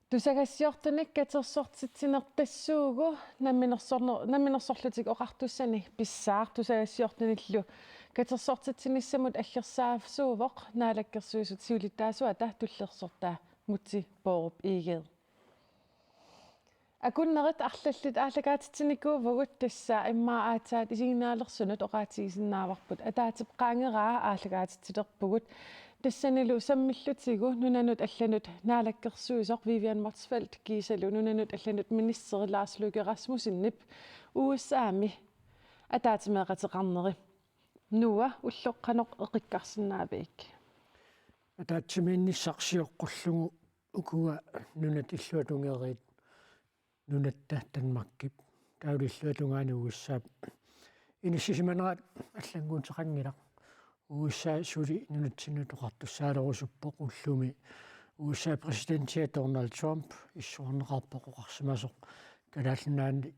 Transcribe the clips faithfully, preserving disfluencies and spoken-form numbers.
Tusagassiortunik katersortitsineq tassuugu namminersorne-, namminersorlutik oqartussani pissaaq. Tusagassiortunillu katersortitsinissamut aggersaassuuvoq Naalakkersuisut siulittaasuata tullersortaa Múte Bourup Egede. Akunnerit arlallit aallakaatitsinikuuvugut, tassa immaqa aatsaat isiginnaalersut oqaatigisinnaavarput ataatsip qaangeraa aallakaatitsilerpugut. Tassanilu sammillutigu nunanut allanut naalakkersuisoq Vivian Motzfeldt kiisalu nunanut allanut ministeri Lars Løkke Rasmussenip U S A-mi ataatsimeeqateqarneri. Noah, ulloq qanoq eqikkarsinnaavigit? Ataatsimiinnissaq sioqqullugu ukua nunat illuatungeriit nunatta Danmarkip, taavalu illuatungaani U S A-p inissisimanerat allannguuteqanngilaq. U S A suli nunatsinnut oqartussaalerusupput, ullumi U S A-p præsidentia Donald Trump issuarneqarpoq oqarsimasoq Kalaallit Nunaanni,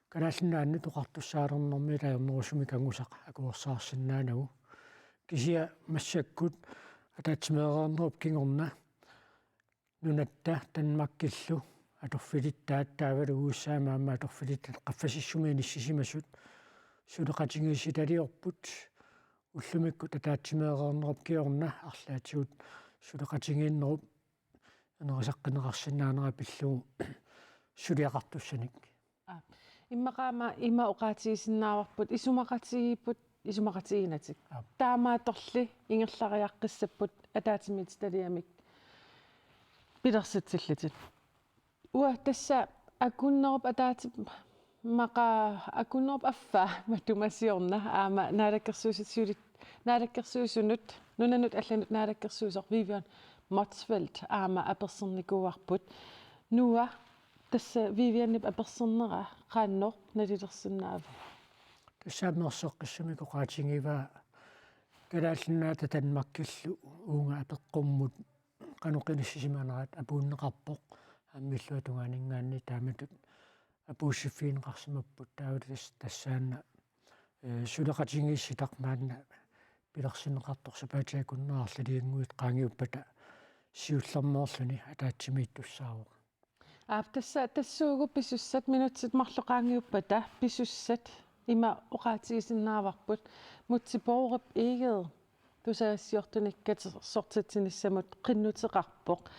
Kalaallit Nunaannut oqartussaalernermi ajornerusumik angusaq akuersaarsinnaanagu. Kisianni massakkut ataatsimeereernerup kingorna nunatta Danmarkillu atorfilittaat taavalu U S A-mi aamma atorfilittaat qaffasissumi inissisimasut suleqatigiissitaliorput. Ullumikkut ataatsimeereernerup kingorna arlaatigut suleqatigiinnerup ineriartortinneqarsinnaanera pillugu suliaqartussanik. Aap. Immaqa aamma ima oqaatigisinnaavarput isumaqatigiipput isumaqatigiinnatik. Aap. Taamaattorli ingerlariaqqissapput ataatsimiititaliamik pilersitsillutit. Uanga tassa akunnerup ataatsip maqa akunnerup affaa matuma siorna aamma naalakkersuisut siulit-, naalakkersuisunut, nunanut allanut naalakkersuisoq Vivian Motzfeldt aamma apersornikuuarput. Noah, tassa Vivianip apersernera qanoq nalilersinnaava? Tassa aamma erseqqissumik oqaatigivaa Kalaallit Nunaata Danmarkillu uunga apeqqummut qanoq inissisimanerat apuunneqarpoq, aamma illuatungaaninngaanniit taamatut apuussiffigineqarsimapput. Taava tas-, tassaana, eh, suleqatigiissitaq maanna pilersinneqartoq sapaatip akunnera arlaliannguit qaangiuppata siullermeerluni ataatsimiittussaavoq. Aap, tassa tassuugu pisussat, minutsit marluk qaangiuppata pisussat ima oqaatigisinnaavarput: Múte Bourup Egede, tusagassiortunik katersortitsinissamut qinnuteqarpoq.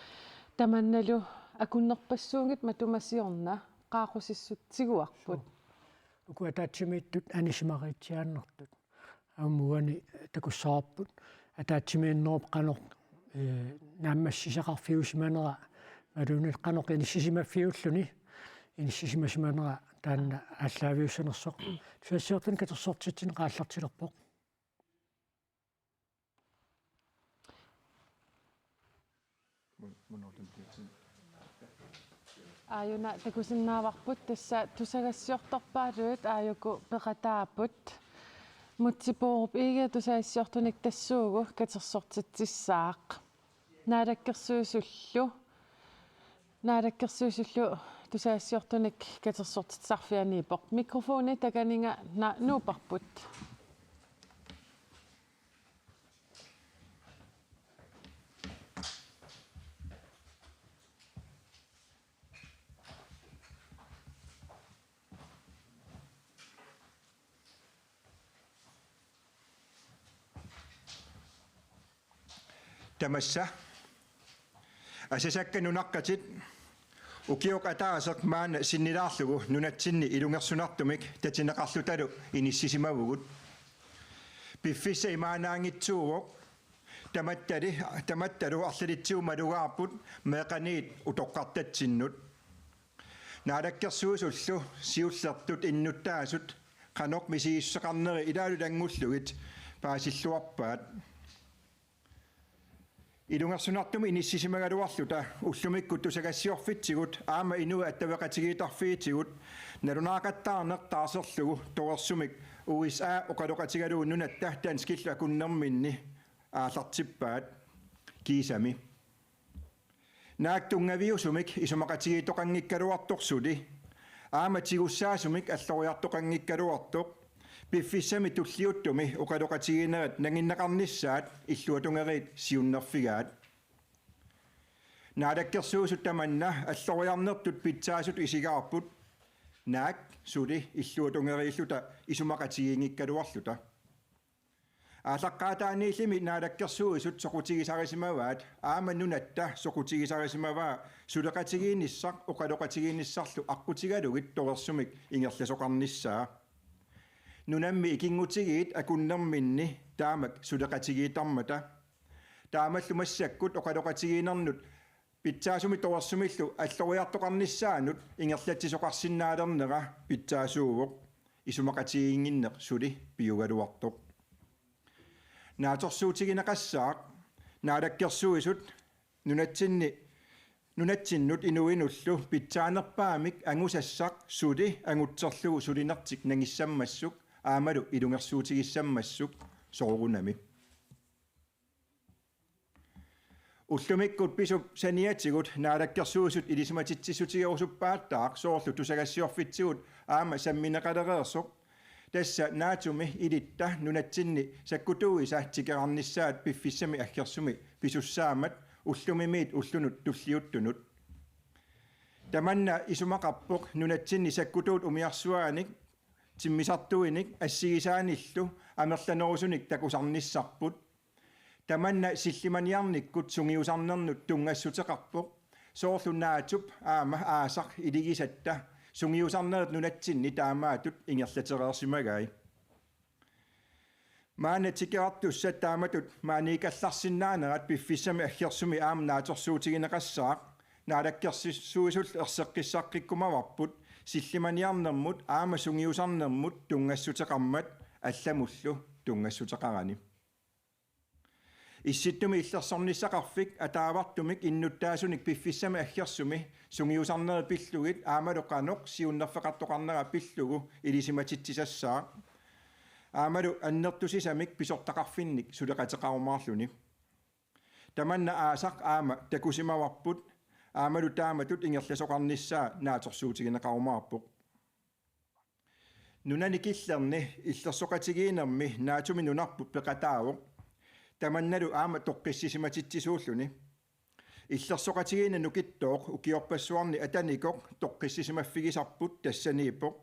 Tamannalu akunnerpassuunngitsoq matuma siorna, qaaqqusissut tiguarput. Suu. Uku ataatsimiittut anisimariitsiaannartut aamma uani takussavarput ataatsimiinnerup qanoq, eh, naammassisaqarfiusimanera, imaluunniit qanoq inissisimaffiulluni inissisimasimanera taanna aallaaviussanersoq. Tusagassiortunik katersortitsineq aallartilerpoq. Mun-, mun ordentligt. Aajuna takusinnaavarput, tassa tusagassiortorpaaluit aajuku peqataapput. Múte Bourup Egede tusagassiortunik tassuugu katersortitsissaaq. Naalakkersuisullu, naalakkersuisullu tusagassiortunik katersortitsisarfianiippoq. Mikrofoni takaninnga na-, nuupparput. Tamassa asasakka nunaqqatit, ukioq ataaseq maanna sinnilaarlugu nunatsinni ilungersunartumik tatineqarlutalu inissisimavugut. Piffissaq imaannaanngitsuuvoq: tamattali, tamattalu arlalitsigut malugaarput meeqqaniit utoqqartatsinnut. Naalakkersuisullu siullertut innuttaasut qanoq misigissuseqarneri ilaalu ilanngullugit paasilluarpaat. Ilungersunartumik inissisimagaluarluta ullumikkut tusagassiorfitsigut aamma inuit attaveqatigiittarfiitigut nalunaaqattaarneq taarserlugu torersumik U S A oqaloqatigalugu nunatta danskillu akunnerminni aallartippaat kiisami. Naak tunngaviusumik isumaqatigiittoqanngikkaluartoq suli, aamma tigussaasumik alloriartoqanngikkaluartoq, piffissami tulliuttumi oqaloqatigiinnerit nanginneqarnissaat illuatungeriit siunnerfigaat. Naalakkersuisut tamanna alloriarnertut pitsaasutut isigaarput, naak suli illuatungeriilluta isumaqatigiinngikkaluarluta. Aallaqqaataaniillimi naalakkersuisut soqutigisarisimavaat, aamma nunatta soqutigisarisimavaa suleqatigiinnissaq oqaloqatigiinnissarlu aqqutigalugit torersumik ingerlasoqarnissaa. Nunammi ikinngutigiit akunnerminni taamak suleqatigiittarmata. Taamallu massakkut oqaloqatigiinnernut pitsaasumik torersumillu alloriartoqarnissaanut ingerlatsisoqarsinnaalernera pitsaasuuvoq, isumaqatigiinnginneq suli piugaluartoq. Naatsorsuutigineqassaaq naalakkersuisut nunatsinni, nunatsinnut inuinullu pitsaanerpaamik angusassaq suli angutserlugu sulinertik nangissammassuk aammalu ilungersuutigissammassuk soorunami. Ullumikkut pisup saniatigut naalakkersuisut ilisimatitsissutigerusuppaat taak soorlu tusagassiorfitsigut aamma sammineqalereersoq. Tassa naatumi ilitta nunatsinni sakkutuuisa tikerarnissaat piffissami aggersumi pisussaammat ullumimiit ullunut tulliuttunut. Tamanna isumaqarpoq nunatsinni sakkutuut umiarsuaanik, timmisartuinik assigisaanillu amerlanerusunik takusarnissarput. Tamanna sillimaniarnikkut sungiusarnernut tunngassuteqarpoq. Soorlu naatsup aamma aasaq iligisatta sungiusarnerit nunatsinni taamaattut ingerlatereersimagai. Maanna tikerartussat taamatut maaniikkallarsinnaanerat piffissami aggersumi aamma naatsorsuutigineqassaaq, naalakkersuisullu erseqqissaqqikkumavarput sillimaniarnermut aamma sungiusarnermut tunngassuteqarmat allamullu tunngassuteqarani. Issittumi illersornissaqarfik ataavartumik innuttaasunik piffissami aggersumi sungiusarnerit pillugit aammalu qanoq siunnerfeqartoqarnera pillugu ilisimatitsisassaaq. Aammalu annertusisamik pisortaqarfinnik suleqateqarumaarluni. Tamanna aasaq aamma takusimavarput aammalu taamatut ingerlasoqarnissaa naatsorsuutigineqarumaarpoq. Nunani killerni illersoqatigiinnermi naatumi nunarput peqataavoq, tamannalu aamma toqqissisimatitsisuulluni. Illersoqatigiinneq nukittooq ukiorpassuarni atanikoq toqqissisimaffigisarput tassaniippoq.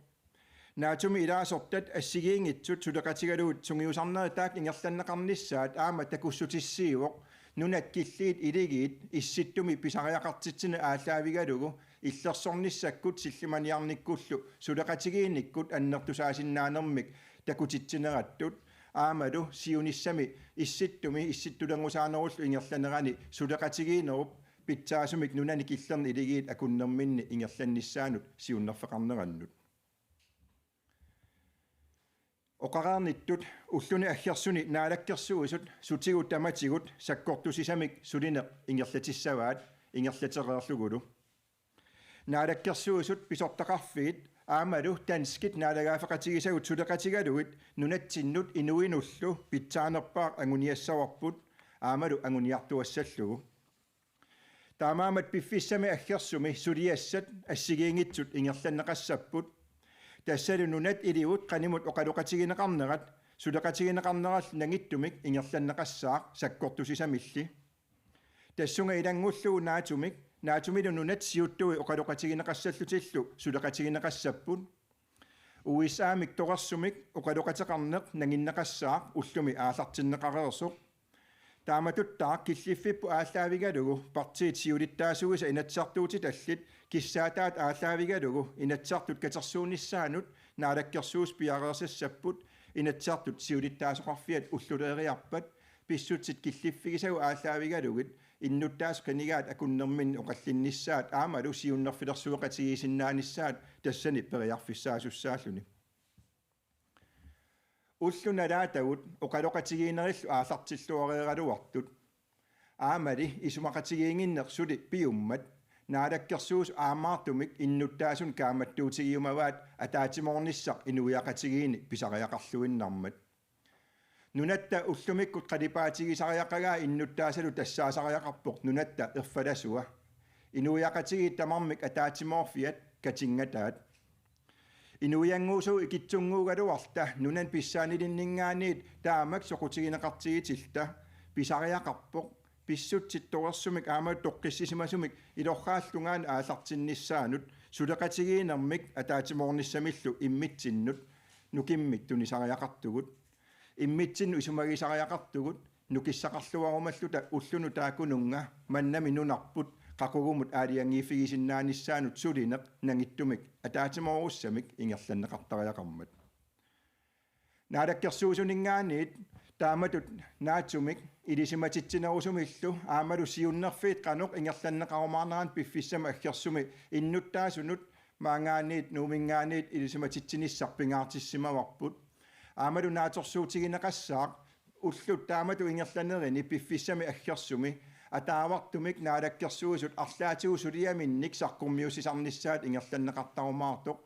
Naatumi ilaasortat assigiinngitsut suleqatigalugit sungiusarnerit taakku ingerlanneqarnissaat aamma takussutissiivoq, nunat killiit iligiit Issittumi pisariaqartitsineq aallaavigalugu illersornissakkut sillimaniarnikkullu suleqatigiinnikkut annertusaasinnaanermik takutitsinerattut aammalu siunissami Issittumi issittulerngusaannerullu ingerlanerani suleqatigiinnerup pitsaasumik nunani killerni iligiit akunnerminni ingerlannissaanut siunnerfeqarnerannut. Oqareernittut ulluni aggersuni naalakkersuisut sutigut tamatigut sakkortusisamik sulineq ingerlatissavaat ingerlatereerlugulu. Naalakkersuisut pisortaqarfiit aammalu danskit naalagaaffeqatigisagut suleqatigalugit nunatsinnut inuinullu pitsaanerpaaq anguniassavarput aammalu anguniartuassallugu. Taamaammat piffissami aggersumi suliassat assigiinngitsut ingerlanneqassapput. Tassalu nunat ilivut qanimut oqaloqatigineqarnerat suleqatigineqarnerallu nangittumik ingerlanneqassaaq sakkortusisamilli. Tassunga ilanngullugu naatsumik, naatsumilu nunat siuttui oqaloqatigineqassallutillu suleqatigineqassapput. U S A-mik torersumik oqaloqateqarneq nanginneqassaaq ullumi aallartinneqareersoq. Taamatuttaaq killiffipput aallaavigalugu partiit siulittaasuisa Inatsisartuutitallit kissaataat aallaavigalugu Inatsisartut katersuunnissaannut naalakkersuisut piareersassapput Inatsisartut siulittaasoqarfiat ulluleeriarpat pissutsit killiffigisagut aallaavigalugit innuttaasut qinigaat akunnerminni oqallinnissaat aammalu siunnerfilersueqatigiissinnaanissaat tassani periarfissaasussaalluni. Ullut nalaatagut oqaloqatigiinnerillu aallartilluareeraluartut. Aammali isumaqatigiinnginneq suli piummat, naalakkersuisut aammaartumik innuttaasunik kaammattuutigiumavaat ataatsimoornissaq inuiaqatigiinni pisariaqarluinnarmat. Nunatta ullumikkut qalipaatigisariaqagaa innuttaasalu tassaasariaqarpoq nunatta erfalasua. Inuiaqatigiit tamarmik ataatsimoorfiat katinngataat. Inuiannguusugut ikittunnguugaluarluta nunani pissaanilinninngaanniit taamak soqutigineqartigitilluta pisariaqarpoq pissutsit torersumik aamma toqqissisimasumik ilorraap tungaanut aallartinnissaanut suleqatigiinnermik ataatsimoornissamillu immitsinnut nukimmik tunisariaqartugut. Immitsinnut isumagisariaqartugut nukissaqarluarumalluta ullunut taakkununnga mannami nunarput qaqugumut aalajangiiffigisinnaanissaanut sulineq nangittumik ataatsimoorussamik ingerlanneqartariaqarmat. Naalakkersuisuninngaanniit taamatut naatsumik ilisimatitsinerusumillu aammalu siunnerfiit qanoq ingerlanneqarumaarnerannik piffissami aggersumi innuttaasunut maanngaanniit Nuumminngaanniit ilisimatitsinissaa pingaartissimavarput. Aammalu naatsorsuutigineqassaaq ullut taamatut ingerlanerini piffissami aggersumi ataavartumik naalakkersuisut arlaatigut suliaminnik saqqummiussisarnissaat ingerlanneqartarumaartoq.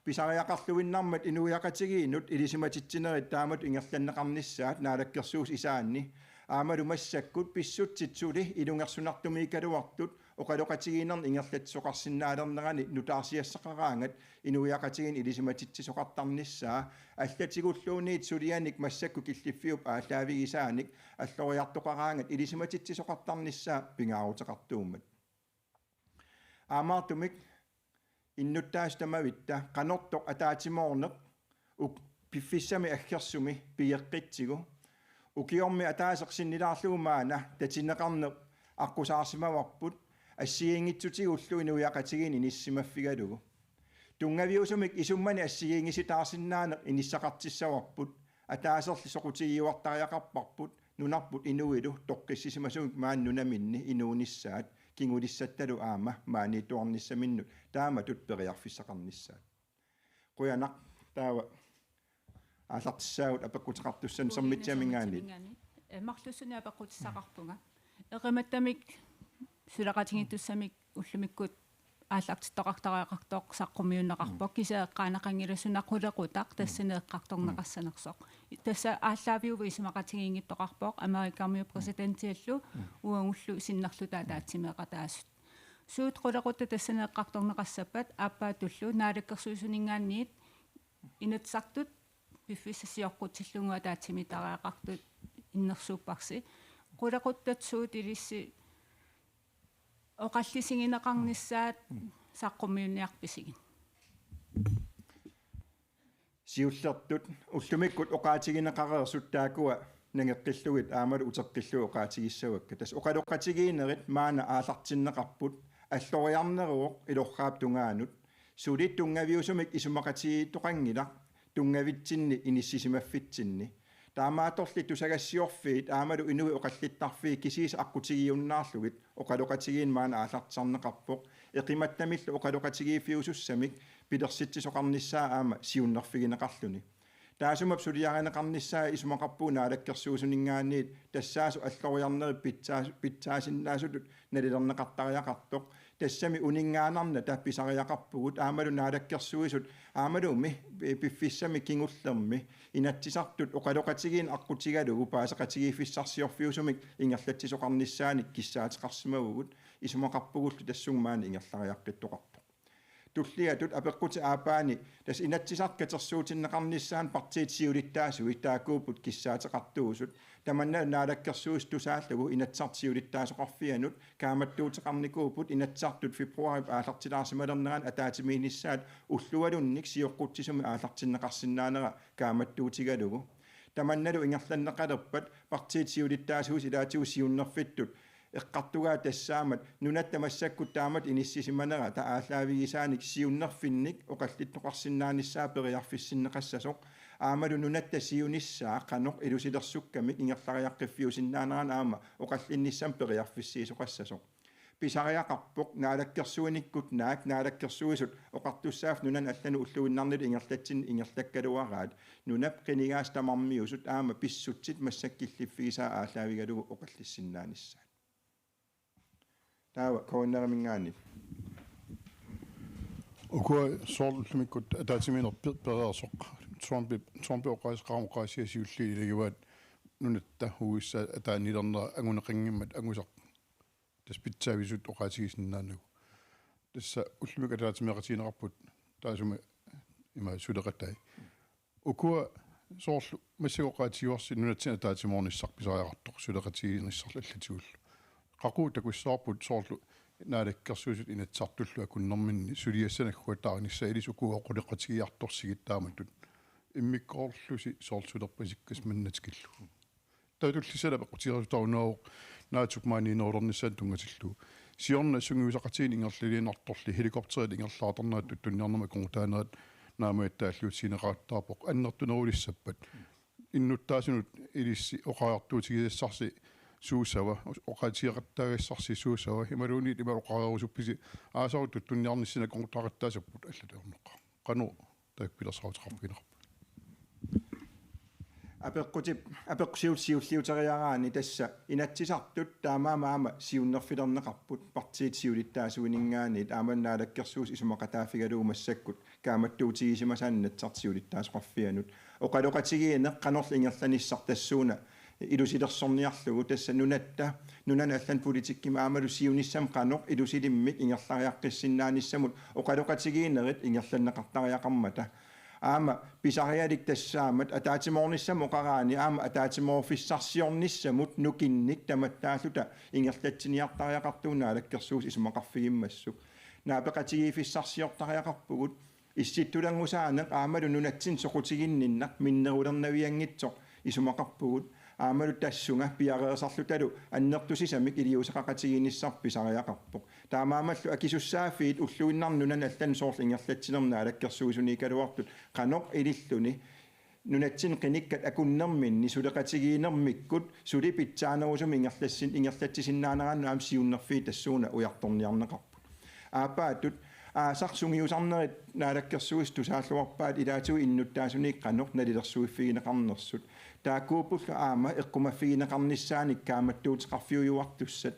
Pisariaqarluinnarmat inuiaqatigiinnut ilisimatitsinerit taamatut ingerlanneqarnissaat naalakkersuisut isaanni aammalu massakkut pissutsit suli ilungersunartumiikkaluartut oqaloqatigiinnernik ingerlatsisoqarsinnaalernerani nutaarsiassaqaraangat inuiaqatigiinni ilisimatitsisoqartarnissaa allatigulluunniit sulianik massakkut killiffiup aallaavigisaanik alloriartoqaraangat ilisimatitsisoqartarnissaa pingaaruteqartuummat. Aammaartumik innuttaasut tamavitta qanortoq ataatsimoorneq uk-, piffissami aggersumi pigeqqitsigu. Ukiormi ataaseq sinnilaarlugu maanna tatineqarneq aqqusaarsimavarput assigiinngitsutigullu inuiaqatigiinni inissisimaffigalugu. Tunngaviusumik isummani assigiinngisitaarsinnaaneq inissaqartissavarput, ataaserli soqutigiuartariaqarparput, nunarput inuilu toqqissisimasumik maani nunaminni inuunissaat, kingulissattalu aamma maaniittuarnissaminnut taamatut periarfissaqarnissaat. Qujanaq, taava aallartissaagut apeqquteqartussanut Sermitsiaminngaanniit. Sermitsiaminngaanniit. Eh, marlussunik apeqqutissaqarpunga. Eqimattamik suleqatigiittussamik ullumikkut aallartittoqartariaqartoq saqqummiunneqarpoq, kisianni eqqaaneqanngilaq suna qulequtaq tassani eqqartorneqassanersoq. Tassa aallaaviuvoq isumaqatigiinngittoqarpoq Amerikarmiut præsidentiallu uagullu sinnerluta ataatsimeeqataasut. Suut qulequttat tassani eqqartorneqassappat aappaattullu naalakkersuisuninngaanniit Inatsisartut piffissaq sioqqutsillugu ataatsimiititariaqartut innersuupparsi. Qulequttat suut ilissi oqallisigineqarnissaat saqqummiunniarpisigit? Siullertut ullumikkut oqaatigineqareersut taakkua nangeqqillugit aammalu uteqqillugit oqaatigissavakka. Tassa oqaloqatigiinnerit maanna aallartinneqarput alloriarneruvoq ilorraap tungaanut. Suli tunngaviusumik isumaqatigiittoqanngilaq tunngavitsinni inissisimaffitsinni. Taamaattorli tusagassiorfiit aammalu inuit oqallittarfiit kisiisa aqqutigiunnaarlugit oqaloqatigiinneq maanna aallartisarneqarpoq. Eqimattamillu oqaloqatigiiffiusussamik pilersitsisoqarnissaa aamma siunnerfigineqarluni. Taassuma suliarineqarnissaa isumaqarpugut naalakkersuisuninngaanniit tassaasut alloriarnerit pitsaa-, pitsaasinnaasutut nalilerneqartariaqartoq. Tassami uninngaannarnata pisariaqarpugut aammalu naalakkersuisut aammalumi pi-, piffissami kingullermi Inatsisartut oqaloqatigiinneq aqqutigalugu paaseqatigiiffissarsiorfiusumik ingerlatsisoqarnissaanik kissaateqarsimavugut, isumaqarpugullu tassunga maani ingerlariaqqittoqarpoq. Tulliatut apeqqutit aappaanni tassa Inatsisartut katersuutinneqarnissaannut partiit siulittaasuat taakkuupput kissaateqartuusut. Tamanna naalakkersuisut tusaallugu Inatsisartut siulittaasoqarfianut kaammattuuteqarnikuupput Inatsisartut februaarip aallartilaarsimalernerani ataatsimiinnissaat ullualunnik sioqqutsisumik aallartinneqarsinnaanera kaammattuutigalugu. Tamannalu ingerlanneqalerpat partiit siulittaasuisa ilaatigut siunnerfittut eqqartugaat tassaammat nunatta massakkut taamatut inissisimanera taava aallaavigisaanik siunnerfinnik oqallittoqarsinnaanissaa periarfissinneqassasoq aammalu nunatta siunissaa qanoq ilusilersukkamik ingerlariaqqiffiusinnaanerannut aamma oqallinnissamut periarfissiisoqassasoq. Pisariaqarpoq naalakkersuinikkut naak naalakkersuisut oqartussaaffik nunani allanut ulluinnarnilu ingerlatsinni ingerlakkaluaraat nunap qinigaasat tamarmiusut aamma pissutsit massakkut killiffigisaat aallaavigalugu oqallissinnaanissaat. Taava K N R-iminngaanniit. Ukua soorlu ullumikkut ataatsimiinneq pe-, pereersoq. Trumpi, Trumpi oqaaseqarama oqaasia siulliit ilagivaat nunatta uissaat ataanilernera anguneqanngimmat angusaq. Tassa pitsaavisut oqaatigisinnaanagu. Tassa ullumikkut ataatsimeeqatigineqarput taassuma ima suleqatai. Ukua soorlu massakkut oqaatigivarsi nunatsinni ataatsimoornissaq pisariaqartoq suleqatigiinnissarlu allatigullu. Qaqugu takussavarput soorlu Naalakkersuisut Inatsisartullu akunnerminni suliassat nagguataarnissaat ilissi uku oqaloqatigiartorsigit taamatut? Immikkoorlusi soorlu sulerpasikkasi manna tikillugu. Taava tullissaani apeqqutigerusutaa unaavoq naatsup maaniinnerulernissaanut tunngatillugu. Siorna sungiusaqatigiinneq ingerlaliinnartorli helikopterit ingerlaartarnerat tuttunniarnermut kongutaanerat naammagittaalliutigineqarattaarpoq annertunerulissappat. Innuttaasunut ilissi oqariartuutigisassarsi suusava, oqaatigeqattaagassarsi suusava, imaluunniit ima oqareerusuppisi aasaq tuttunniarnissinni kongutaaqattaasapput allatut ajornaqaaq. Qanoq taakku pilersaaruteqarfigineqarpa? Apeqqutip-, apeqqusiut siulliuteriaraanni tassa Inatsisartut taamaammat aamma siunnerfilerneqarput partiit siulittaasuininngaanniit aamma Naalakkersuisut isumaqataaffigalugu massakkut kaammattuutigisimasaannik Inatsisartut siulittaasoqarfianut. Oqaloqatigiinneq qanorlu ingerlanissaq tassuuna ilusilersorniarlugu tassa nunatta, nunanut allanut politikkimut aammalu siunissami qanoq ilusilimmik ingerlariaqqissinnaanissamut oqaloqatigiinnerit ingerlanneqartariaqarmata. Aamma pisarialik tassaammat ataatsimoornissamut oqaraanni aamma ataatsimoorfissarsiornissamut nukinnik tamattaalluta ingerlatsiniartariaqartugut Naalakkersuisut isumaqarfigimmassuk. Naapeqatigiiffissarsiortariaqarpugut, issittulerngusaanneq aammalu nunatsinni soqutiginninneq minnerulernavianngitsoq isumaqarpugut, aammalu tassunga piareersarlutalu annertusisamik iliuuseqaqatigiinnissaq pisariaqarpoq. Taamaammallu akisussaaffiit ulluinnarni nunanut allanut soorlu ingerlatsinermi naalakkersuisuniikkaluartut qanoq ililluni nunatsinni qinikkat akunnerminni suleqatigiinnermikkut suli pitsaanerusumik ingerlassin-, ingerlatsisinnaaneranut aamma siunnerfiit tassuuna ujartorniarneqarput. Aappaattut aasaq sungiusarnerit naalakkersuisut tusaalluarpaat ilaatigut innuttaasuniit qanoq nalilersuiffigineqarnersut. Taakkuuppullu aamma eqqumaffigineqarnissaanik kaammattuuteqarfiujuartussat.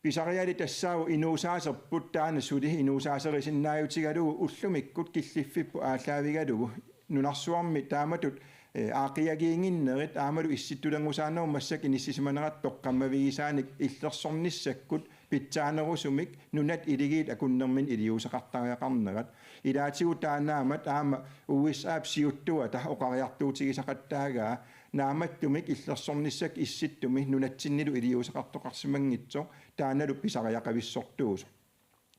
Pisarialik tassaavoq inuusaaserput taanna suli inuusaaserisinnaajutigalugu ullumikkut killiffipput aallaavigalugu nunarsuarmi taamatut, eh, aaqqiagiinnginnerit aammalu issittulerngusaannermut massakkut inissisimanerat toqqammavigisaanik illersornissakkut pitsaanerusumik nunat iligiit akunnerminni iliuuseqartariaqarnerat. Ilaatigut taannaammat aamma U S A-p siuttuata oqariartuutigisaqattaagaa naammattumik illersornissakkut issittumi nunatsinnilu iliuuseqartoqarsimanngitsoq taannalu pisariaqavissortuusoq.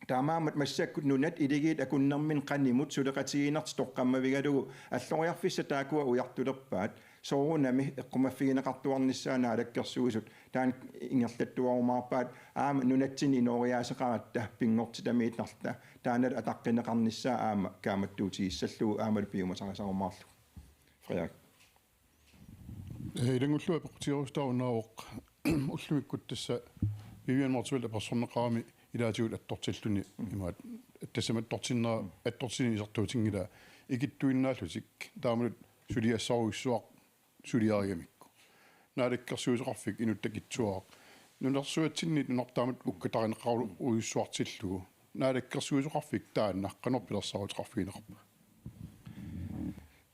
Taamaammat massakkut nunat iligiit akunnerminni qanimut suleqatigiinnertik toqqammavigalugu alloriarfissat taakkua ujartulerpaat. Soorunami eqqumaffigineqartuarnissaa naalakkersuisut taanna ingerlattuarumaarpaat aamma nunatsinni inooriaaseqaratta pinngortitamiittarluta taannalu ataqqineqarnissaa aamma kaammattuutigissallugu aammalu piumasarisarumaarlugu. Frederik. Eh, ilanngullugu apeqqutigerusutaa unaavoq ullumikkut tassa Vivian Motzfeldt apersorneqarami ilaatigut attortilluni imaat, tassami attortinnera, attortinnera isertuutinngilaa ikittuinnaallutik taamatut suliassarujussuaq suliarigamikku. Naalakkersuisoqarfik inuttakitsuaraq. Nunarsuatsinni nunartaamut ukkatarineqarujussuartillugu. Naalakkersuisoqarfik taanna qanoq pilersaaruteqarfigineqarpa?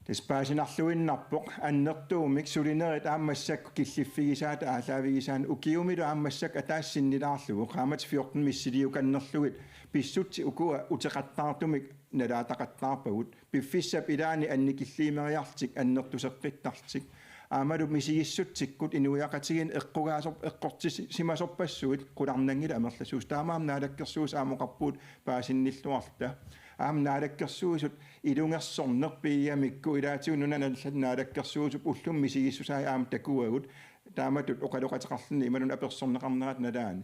Tassa paasinarluinnarpoq annertuumik sulinerit aamma massakkut killiffigisaata aallaavigisaannik ukiumilu aamma massakkut ataaseq sinnilaarlugu qaammatit fjorten missiliukannerlugit pissutsit ukua uteqattaartumik nalaataqattaarpagut piffissap ilaani annikilliimeriarlutik annertuseqqittarlutik. Aammalu misigissutsikkut inuiaqatigiinni eqqugaasorp-, eqqortisimasorpassuit qularnanngilaq amerlasuusoq. Taamaammat naalakkersuisut aamma oqarpugut paasinnilluarluta. Aamma naalakkersuisut ilungersorneq piigamikku ilaatigut nunanut allanut naalakkersuisup ullumi misigissusai aamma takuagut taamatut oqaloqateqarluni imaluunniit apersorneqarnerata nalaani.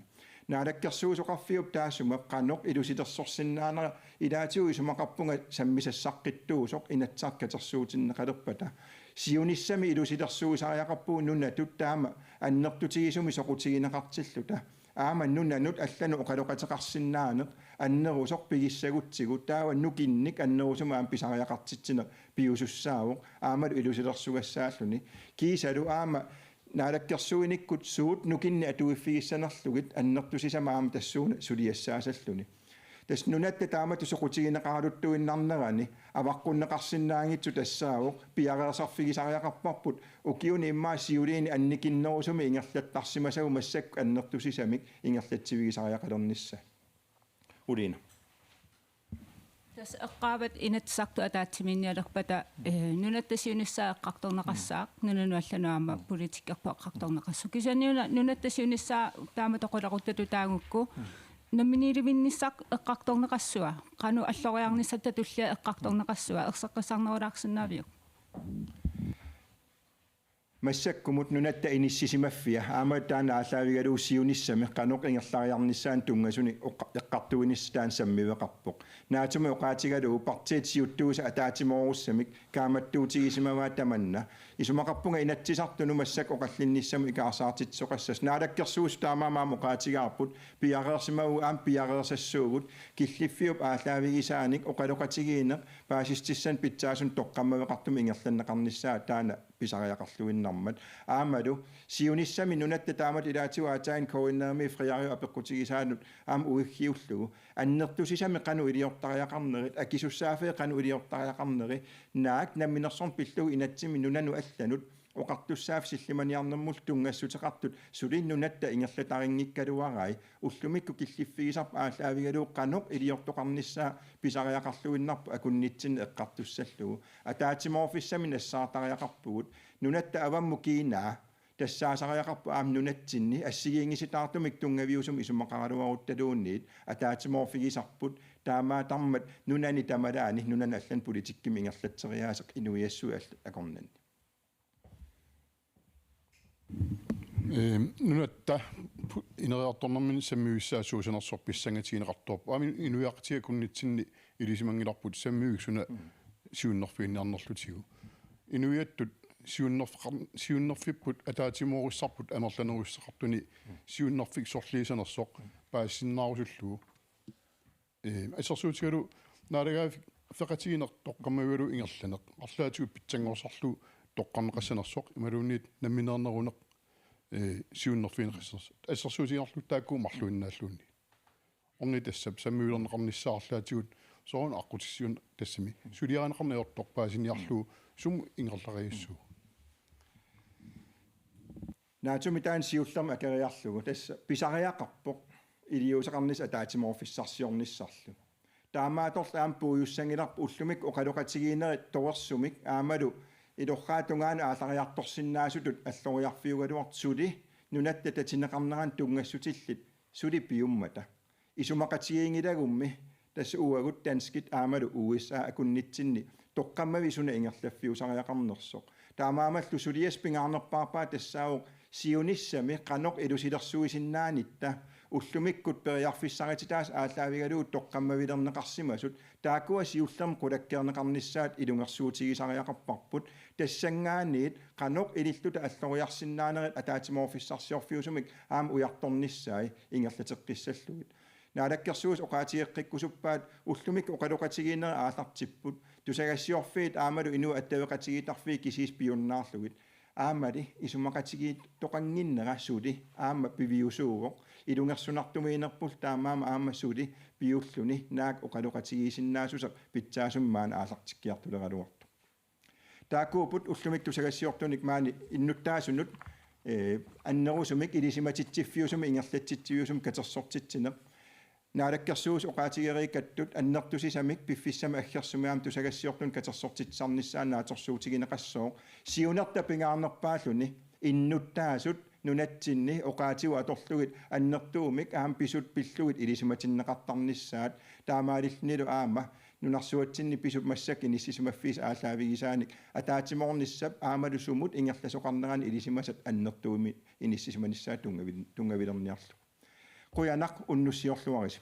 Naalakkersuisoqarfiup taassuma qanoq ilusilersorsinnaanera ilaatigut isumaqarpunga sammisassaqqittuusoq Inatsisartut katersuutinneqalerpata. Siunissami ilusilersuisariaqarpugut nunatut taama annertutigisumik soqutigineqartilluta. Aamma nunanut allanut oqaloqateqarsinnaaneq annerusoq pigissagutsigu taava nukinnik annerusumik aamma pisariaqartitsineq piusussaavoq aammalu ilusilersugassaalluni. Kiisalu aamma naalakkersuinikkut suut nukinnik atuiffigissanerlugit annertusisamik aamma tassuuna suliassaasalluni. Tassa nunatta taamatut soqutigineqaraluttuinnarnerani avaqqunneqarsinnaanngitsoq tassaavoq piareersarfigisariaqarparput ukiuni immaqa siuliini annikinnerusumik ingerlattarsimasagut massakkut annertusisamik ingerlatsivigisariaqalernissaat. Uliina. Tassa eqqaavat Inatsisartut ataatsimiinnialerpata, eh, nunatta siunissaa eqqartorneqassaaq, nunanut allanut aamma politikkerput eqqartorneqassaaq. Kisianni una nunatta siunissaa taama toqulequttatut taagukku, namminiilivinnissaq eqqartorneqassua, qanoq alloriarnissatta tullia eqqartorneqassua, erseqqissarnerulaarsinnaaviuk? Massakkumut nunatta inissisimaffia aamma taanna aallaavigalugu siunissami qanoq ingerlariarnissaanut tunngasunik oqqa-, eqqartuinissaq taanna sammiveqarpoq. Naatsuminnga oqaatigalugu partiit siuttuisa ataatsimoorussamik kaammattuutigisimavaat tamanna. Isumaqarpunga Inatsisartunut massakkut oqallinnissamut ikaarsaartitsisoqassasoq. Naalakkersuisut taamaammat aamma oqaatigaarput, piareersimavugut aamma piareersassuugut, killiffiup aallaavigisaanik oqaloqatigiinneq paasissutissanik pitsaasunut toqqammaveqartumik ingerlanneqarnissaa taanna pisariaqarluinnarmat. Aammalu siunissami nunatta taamatut ilaatigut aatsaat K N R-imi Frederiup apeqqutigisaanut aamma uiggiullugu. Annertusisamik qanoq iliortariaqarnerit, akisussaaffii qanoq iliortariaqarneri, naak namminersorneq pillugu inatsimmi nunanut allanut oqartussaaffik sillimaniarnermullu tunngassuteqartut suli nunatta ingerlatarinngikkaluarai, ullumikkut killiffigisarput aallaavigalugu qanoq iliortoqarnissaa pisariaqarluinnarpoq akunnitsinni eqqartussallugu. Ataatsimoorfissamik nassaartariaqarpugut, nunatta avammut kiinaa tassaasariaqarpoq aamma nunatsinni assigiinngisitaartumik tunngaviusumik isumaqaraluaruttaluunniit ataatsimoorfigisarput, taamaattarmat nunani tamalaani nunanut allanut politikkimik ingerlatseriaaseq inuiassuit allat akornanni. Ehm, nunatta pu-, ineriartornermini sammivissaa suusanersoq pissangatigineqartoq. Aamma inuiaqatigiit akunnitsinni ilisimanngilarput sammivimmik suna siunnerfiginniarnerlutigu. Inuiattut siunnerfeqar-, siunnerfipput ataatsimoorissarput amerlanerussuteqartuni siunnerfik sorliusanersoq paasisinnaarusullugu. Ee, assersuutigalugu naalagaaffeqatigiinneq toqqammavigalugu ingerlaneq. Arlaatigut pitsanngorsarlugu toqqarneqassanersoq imaluunniit nammineerneruneq, ee, siunnerfigineqassanersoq. Assersuutigiinnarlugu taakku marluinnaalluunniit. Ornitassap sammivilerneqarnissaa arlaatigut soorunami aqqutissiuunneq tassami. Suliarineqarneq ajortoq paasiniarlugu sumut ingerlariassuugut. Naatsumik taanna siullermik akeriarlugu tassa pisariaqarpoq iliuuseqarnissaq ataatsimoorfissarsiornissarlu. Taamaattorli aamma puigussanngilarput ullumikkut oqaloqatigiinnerit torersumik aammalu ilorraap tungaanut aallariartorsinnaasutut alloriarfiugaluartut suli nunatta tatineqarneranut tunngassutillit suli piummata. Isumaqatigiinngilagummi tassa uagut danskit aammalu U S A akunnitsinni toqqammavik suna ingerlaffiusariaqarnersoq. Taamaammallu suliassaq pingaarnerpaarpaa tassaavoq siunissami qanoq ilusilersuisinnaanitta ullumikkut periarfissarititaasut aallaavigalugu toqqammavilerneqarsimasut, taakkua siullermik qulakkeerneqarnissaat ilungersuutigisariaqarparput, tassanngaanniit qanoq ililluta alloriarsinnaanerit ataatsimoorfissarsiorfiusumik aamma ujartornissai ingerlateqqissallugit. Naalakkersuisut oqaatigeqqikkusuppaat ullumikkut oqaloqatigiinnerit aallartipput, tusagassiorfiit aammalu inuit attaveqatigiittarfiit kisiisa piunnaarlugit. Aammali isumaqatigiittoqannginnera suli aamma piviusuuvoq, ilungersunartumiinnerpullu taamaammat aamma suli piulluni naak oqaloqatigiisinnaassuseq pitsaasumik maani aallartikkiartuleraluartoq. Taakkuupput ullumikkut tusagassiortunik maani innuttaasunut, ee, annerusumik ilisimatitsiffiusumik ingerlatsitsiviusumik katersortitsineq. Naalakkersuisut oqaatigereerikkattut annertusisamik piffissami aggersumi aamma tusagassiortunut katersortitsisarnissaa naatsorsuutigineqassooq. Siunerta pingaarnerpaalluni innuttaasut nunatsinni oqaatigut atorlugit annertuumik aamma pisut pillugit ilisimatinneqartarnissaat, taamaalillunilu aamma nunarsuatsinni pisut massakkut inissisimaffiisa aallaavigisaanik ataatsimoornissap aammalu sumut ingerlasoqarnerani ilisimasat annertuumik inissisimanissaat tunngavi-, tunngavilerniarlugu. Qujanaq, unnussiorluarisi.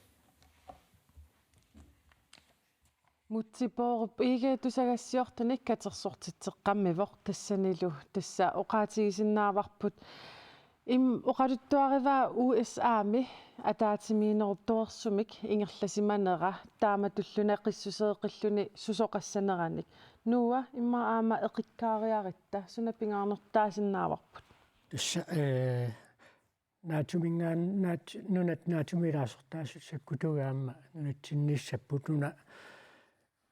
Múte Bourup, I G tusagassiortunik katersortitseqqammivoq, tassanilu tassa oqaatigisinnaavarput im-, oqaluttuarivaa U S A-mi ataatsimiinnerup torersumik ingerlasimanera, taamatullu naqissuseeqilluni susoqassaneranik. Noah, immaqa aamma eqikkaariaratta, suna pingaarnertutaasinnaavarput? Tassa, ee, Naatsumik-, naat-, nunat naatsumik ilaasortaasut sakkutuugaat aamma nunatsinniissapput, una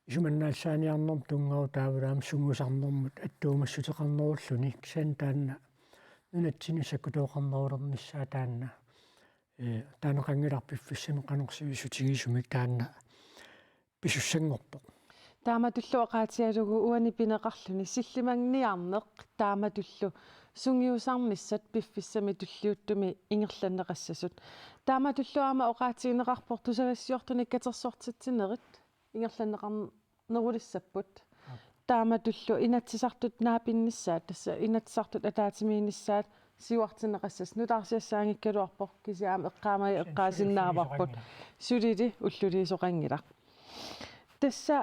isumannaassaaniarnermut tunngasoq taavalu aamma sungiusarnermut attuumassuteqarnerulluni, kisianni taanna nunatsinni sakkutooqarnerulernissaa taanna, ee, taaneqanngilarput piffissami qanoq sivisutigisumik taanna pisussanngorpoq. Taamatullu oqaatigalugu uani pineqarluni sillimaniarneq taamatullu sungiusarnissat piffissami tulliuttumi ingerlanneqassasut. Taamatullu aamma oqaatigineqarpoq tusagassiortunik katersortitsinerit ingerlanneqarnerulissapput. Taamatullu inatsisartut naapinnissaat, tassa inatsisartut ataatsimiinnissaat siuartinneqassasut nutaarsiassaanngikkaluarpoq kisianni aamma eqqaamagit eqqaasinnaavarput. Sulili ulluliisoqanngilaq. Tassa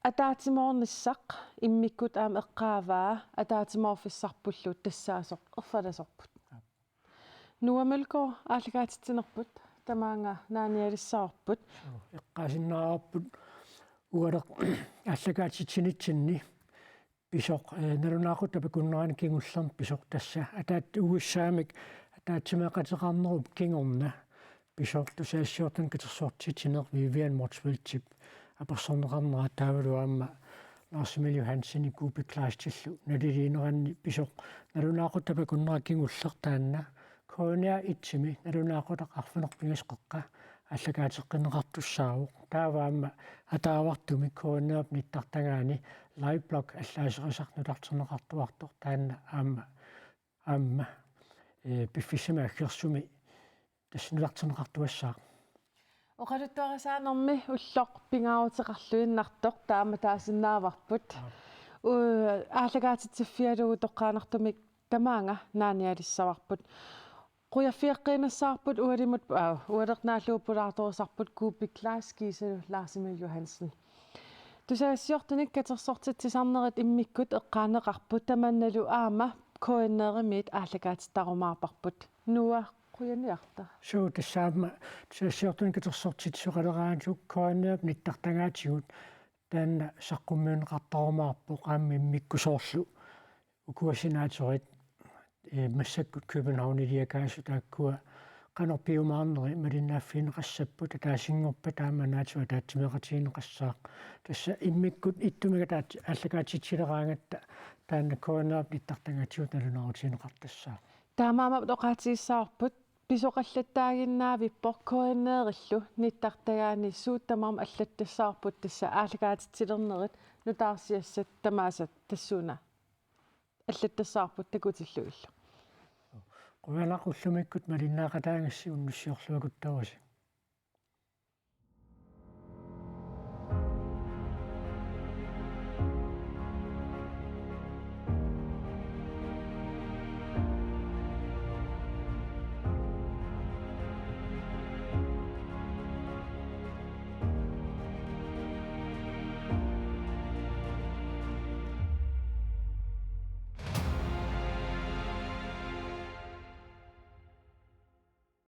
ataatsimoornissaq immikkut aamma eqqaavaa ataatsimoorfissarpullu tassaasoq erfalasorput. Noah Mølgaard aallakaatitsinerput tamaanga naanialissavarput. Eqqaasinnaavarput ualeq aallakaatitsinitsinni pisoq, eh, nalunaaqutaq akunnerani kingullerni pisoq tassa. Ataat uissaamik ataatsimeeqateqarnerup kingorna pisoq tusagassiortunik katersortitsineq Vivian Motzfeldtip apersorneqarnera taavalu aamma Lars Emil Johansenip Kuupik Kleistillu naliliineranni pisoq nalunaaqutaq akunnera kingulleq taanna K N R et-imi nalunaaqutaq arfineq-pingasut qeqqa aallakaateqqinneqartussaavoq. Taava aamma ataavartumik K N R-p nittartagaani Liveblog allaaserisaq nutarterneqartuartoq taanna aamma aamma, eh, piffissami aggersumi tassa nutarterneqartuassaaq. Oqaluttuarisaanermi ulloq pingaaruteqarluinnartoq taama taasinnaavarput. Aap. U-, aallakaatitsiffigalugu toqqaannartumik tamaanga naanialissavarput. Qujaffigeqqiinnassavarput ualimut, aa, ualeq naallugu pulaartorusarput Kuupik Kleist kiisalu Lars Emil Johansen. Tusagassiortunik katersortitsisarnerit immikkut eqqaaneqarput tamannalu aamma K N R-imiit aallakaatittarumaarparput. Noah, qujaniarta. Suu, tassa aamma tusagassiortunik katersortitsisoqaleraangatsigu K N R-p nittartagaatigut taanna saqqummiunneqartarumaarpoq aamma immikkut soorlu ukua senaatorit, eh, massakkut Københavniliakaasut taakkua qanoq piumaarneri malinnaaffigineqassapput ataasinngorpat taama naatsuat ataatsimeeqatigineqassaaq. Tassa immikkut ittumik ataat-, aallakaatitsileraangatta taanna K N R-p nittartagaatigut nalunaarutigineqartassaaq. Taamaammat oqaatigissavarput pisoqallattaaginnaavippoq K N R-illu nittartagaani suut tamarmik allattassavarput tassa aallakaatitsilernerit nutaarsiassat tamaasa tassuuna allattassavarput takutillugillu. Qujanaq ullumikkut malinnaaqataagassi unnussiorluakuttaarasi.